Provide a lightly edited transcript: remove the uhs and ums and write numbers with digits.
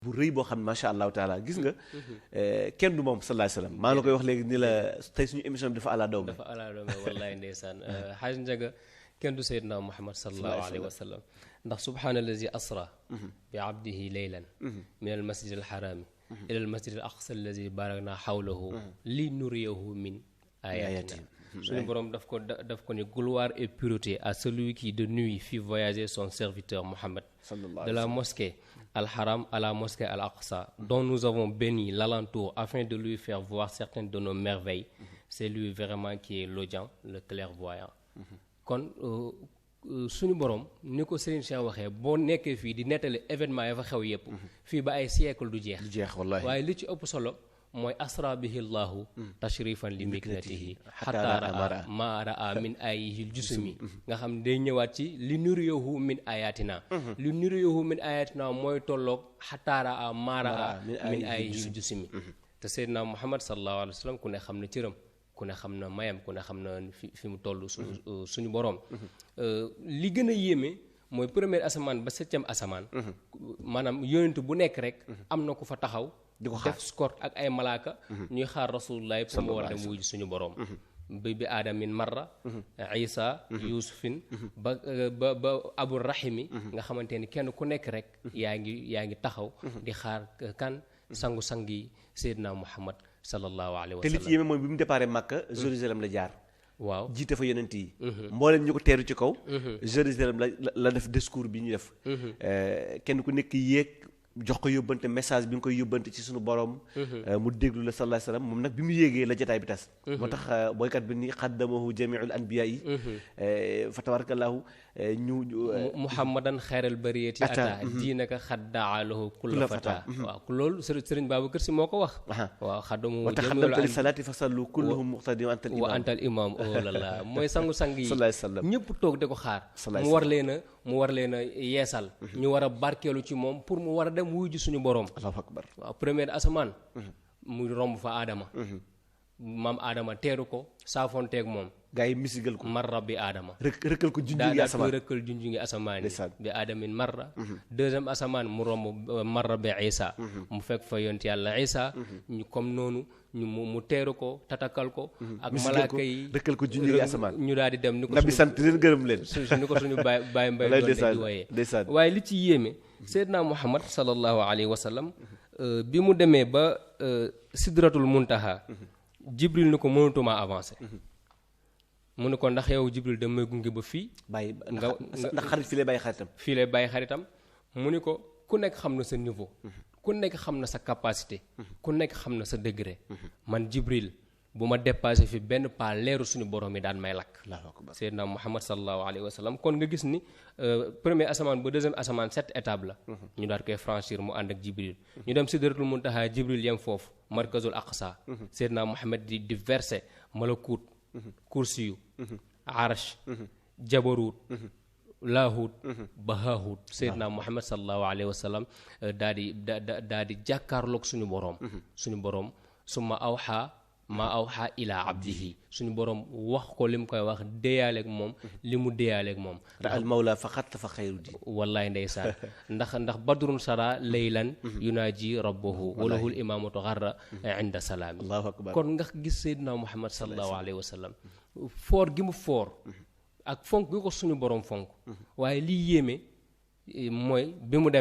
bu rëy boo xam ne macha allahu taala gis nga kenn du moom sallallahu alayhi wa sallam maa la koy wax léegi ni la tey suñu émission bi dafa ala daw dafa ala daw wallaay ndeysaan xaaj njaga kenn du sayyidna muhammad sallallahu alayhi wa sallam ndax subhaanallazi asra bi abdihi laylan min al masjid al harami ila al masjid al aqsa allazi barakna hawlahu li nuriyahu min ayatina suñu borom daf ko ni gloire et pureté à celui qui de nuit fit voyager son serviteur Mohammed de la mosquée Al-Haram à la mosquée Al-Aqsa, dont nous avons béni l'alentour afin de lui faire voir certaines de nos merveilles. C'est lui vraiment qui est l'audient, le clairvoyant. Kon suñu borom ni ko Serigne Cheikh waxee boo nekkee fii di nettali événement ya fa xew yëpp fii ba ay siècle du jeex wallahi waaye li ci ëpp solo mooy asra bihi llahu tashrifan li miknatihi hatta raa ma raa min ayihil jusumi nga xam ne day ñëwaat ci li nuriyahu min ayatina li nuriyahu min ayatina mooy tolloog hatta raa ma raa min ayihil jusumi te Seydina Muhammad sallallahu alayhi wa sallam ku ne xam na cëram ku ne xam na mayam ku ne xam na fi mu toll suñu boroom li gën a yéeme mooy premier asamaan ba septième asamaan maanaam yonent bu nekk rek am na ku fa taxaw di ko def escorte ak ay malaaka ñuy xaar rasulullah pour mu war dem wuy suñu boroom bi aadamin marra isa yusufin ba abul rahimi nga xamante ni kenn ku nekk rek yaa ngi taxaw di xaar kan sangu-sang yi Seydina Muhammad sallallahu alayhi wa sallam te li ci yéeme mooy bi mu déparé Makka Jérusalem la jaar waaw jiite fa yonent yi mbooleem ñu ko teeru ci kaw Jérusalem la def discours bi ñu def kenn ku nekk yéeg jox ko yóbbante message bi nga koy yóbbante ci suñu borom mu déglu la sallallahu alayhi wasallam moom nag bi mu yéegee la jotaay bi tas moo tax boykat bi ni xaddamahu jamiul anbiya yi fa tabarakallahu ñu muhammadan xayral bariyati ata diinaka xaddaalahu kulla fata waaw loolu sëriñ Babacar Si moo ko wax waaw xaddamu wa taxaddamta li salaati fa sallu kulluhum muqtadi wa antal imam oh la la mooy sangu-sang yi sallallahu alayhi wasallam ñëpp toog di ko xaar mu war leen a yeesal ñu war a barkeelu ci moom pour mu war a dem wuy ji suñu boroom allahu akbar waaw premier asamaan mu romb fa aadama maam aadama teeru ko saafonteeg moom gaa yi misigal ko marra bi aadama rëkkal ko junjungi asamaan rëkkal junjungi asamaan bi aadamin marra deuxième asamaan mu romb marra bi isa mu fekk fa yonent yàlla isa ñu comme noonu mu teeru ko tatakal ko ak malaaka yi rëkkal ko junjungi asamaan ñu daal di dem ni ko nabi sant leen gërëm leen ni ko suñu baay mbay doon di wooyee waaye li ci yéeme Seydina Muhammad sallallahu alayhi wa sallam bi mu demee ba sidratul muntaha Jibril ni ko mënatuma avancé mu ne ko ndax yow Jibril damay gunge ba fii bàyyi ndax xarit fii lay bàyyi xaritam mu ni ko ku nekk xam na sa niveau ku nekk xam na sa capacité ku nekk xam na sa degré man Jibril bu ma dépassé fi benn pas leeru suñu borom yi daan may lakk Seydina Muhammad sallallahu alayhi wa sallam kon nga gis ni premier asamaan ba deuxième asamaan 7 étapes la ñu daal koy franchir mu ànd ak Jibril ñu dem sidratul muntaha Jibril yem foofu markazul aqsa Seydina Muhammad di verser malakut kursiyu arash jabarut laahut bahaahut Seydina Muhammad sallallahu alayhi wa sallam daa di jàkkaarloog suñu boroom summa awxa ma awxa ila abdihi suñu boroom wax ko li mu koy wax déyaaleeg moom li mu déyaaleeg moom al mawla faqat fa xayru di wallaay ndeysaan ndax badrun sara laylan yunaaji rabbahu walahul imaamatu xarra inda salaami allahu akbar kon nga gis Seydina Muhammad sallallahu alayhi wa sallam foor gi mu foor ak fonk gi ko suñu boroom fonk waaye liy yéeme mooy bi mu demee